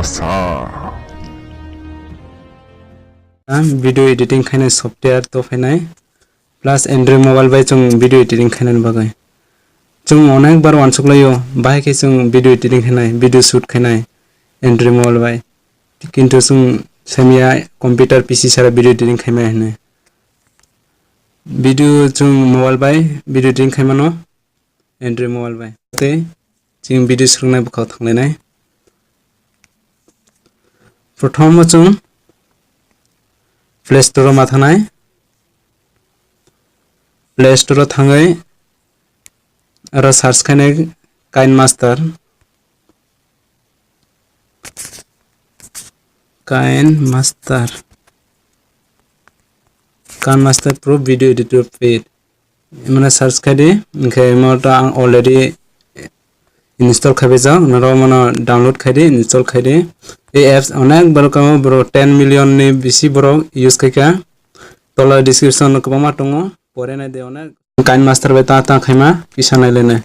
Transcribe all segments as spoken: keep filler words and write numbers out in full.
sa. Video editing khainai software to phainai, plus Android mobile bai chwng video editing khainani bagwi. Chwng onek bar uansuk laio, bahai khe chwng video editing khainai, video shoot khainai Android mobile bai. Kintu chwng saimaya computer P C sara video editing khaimaya hinwi. Video chwng mobile bai video editing khaimano Android mobile bai. Tei chwng video swrwngnai bwkhao thanglainai. Prothom o chwng Play Store o ma thangnai. Play Store o thangwi aro search khainai KineMaster. KineMaster. KineMaster Pro Video Editor Paid. Mane search khai di, hwnkhe imo ta ang already install khai bijak, norok mano download khai di, install khai di. Ei apps onek borok tongo, borok ten million ni bisi borok use khai kha. Tola description o kwbangma tongo, pore nai de onek. KineMaster bai ta ta khaima kisa nai le nai.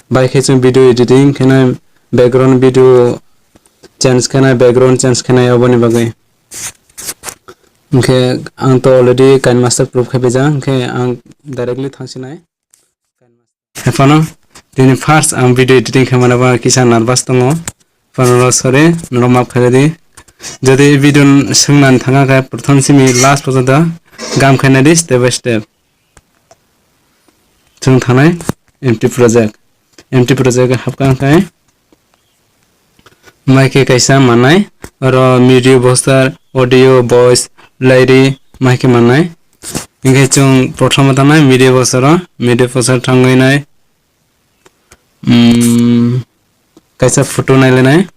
Bai khe chwng video editing khe nai, background video change khe nai, background change khe nai, oboni bagwi. Hwnkhe ang to already KineMaster proof khai bijak, hwnkhe ang directly thangsinai. Ephano tini first ang video editing khaimani bagwi kisa nervous tongo. Phano sorry, norok maaf khairadi. Jodi video swngnani thangkha khe, prothom simi last porjonto gam khainadi step by step. Chwng thanai empty project. Empty project hapkha khe. Mai khe kaisa manai, oro media poster, audio, voice, lairi, mai khe manai. Hingkhe chwng prothom thanai media poster o, media poster thangwi nai, mm, kaisa photo nai lenai.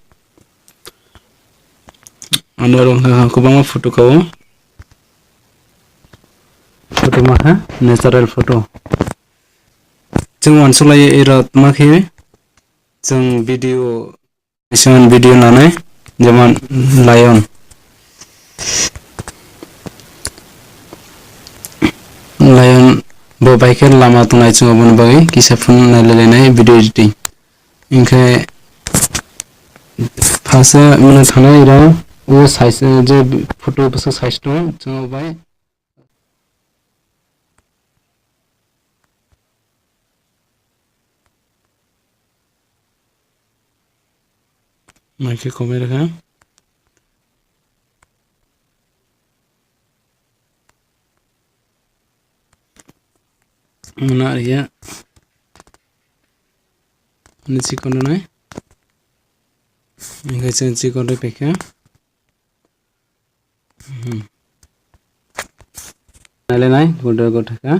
Ano oro wngkha kwbangma photo kha o. Photo ma kha natural photo. Chwng uansuk lai iro ma khe chwng video, kisa video nanai, jemon lion. Lion bo bai khe lama tongnai chwng oboni bagwi kisa phone nai lai lai nai video editing. Hingkhe first o mano thanai iro o size, je photo bwswk size tongo chwng bai. Mai khe komai rwkha. Mona ya. Ni chikon nai. Hingkhe chwng chikon rwi paikha. Hmm. Nailenai, gudo gudo kha.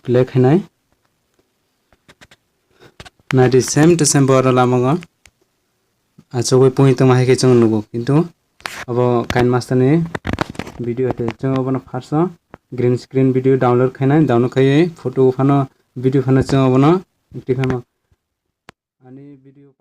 Play khainai. Naidi same to same boro lamago. Achugwi pungwi tongma hai khe chwng nugo. Kintu abo KineMaster ni video te chwng abono first o green screen video download khainai. Download khaiwi photo phano video phano chwng abono twi khaima. Ani video